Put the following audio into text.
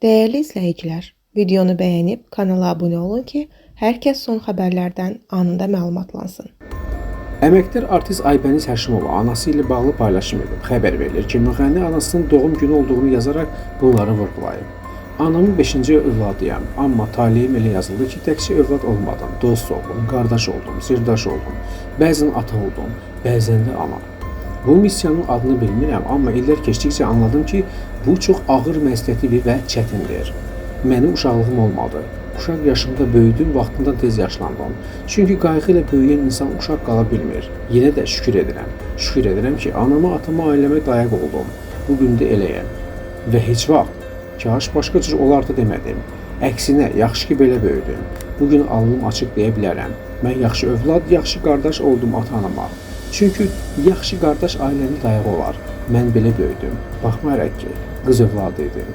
Dəyərli izləyicilər, videonu bəyənib kanala abunə olun ki, hər kəs son xəbərlərdən anında məlumatlansın. Əməkdar artist Aybəniz Həşimova anası ilə bağlı paylaşım edib. Xəbər verilir ki, müğənni anasının doğum günü olduğunu yazaraq bunları vurğulayıb. Anamın 5-ci övladıyam, amma taleyim elə yazıldı ki, təkcə övlad olmadım, dost oldum, qardaş oldum, sirdaş oldum, bəzən ata oldum, bəzən də ana. Bu missiyanın adını bilmirəm, amma illər keçdikcə anladım ki, bu çox ağır məsuliyyətli və çətindir. Mənim uşaqlığım olmadı. Uşaq yaşımda böyüdüm, vaxtından tez yaşlandım. Çünki qayğı ilə böyüyən insan uşaq qala bilmir. Yenə də şükür edirəm. Şükür edirəm ki, anama, atama, ailəmə dayaq oldum. Bu gün də eləyəm. Və heç vaxt kaş başqa cür olardı demədim. Əksinə, yaxşı ki belə böyüdüm. Bu gün alnım açıq deyə bilərəm. Mən yaxşı övlad, yaxşı qardaş oldum ata-anama. Çünki yaxşı qardaş ailənin dayağı olar. Mən belə böyüdüm. Baxmayaraq ki, qız övladı idim.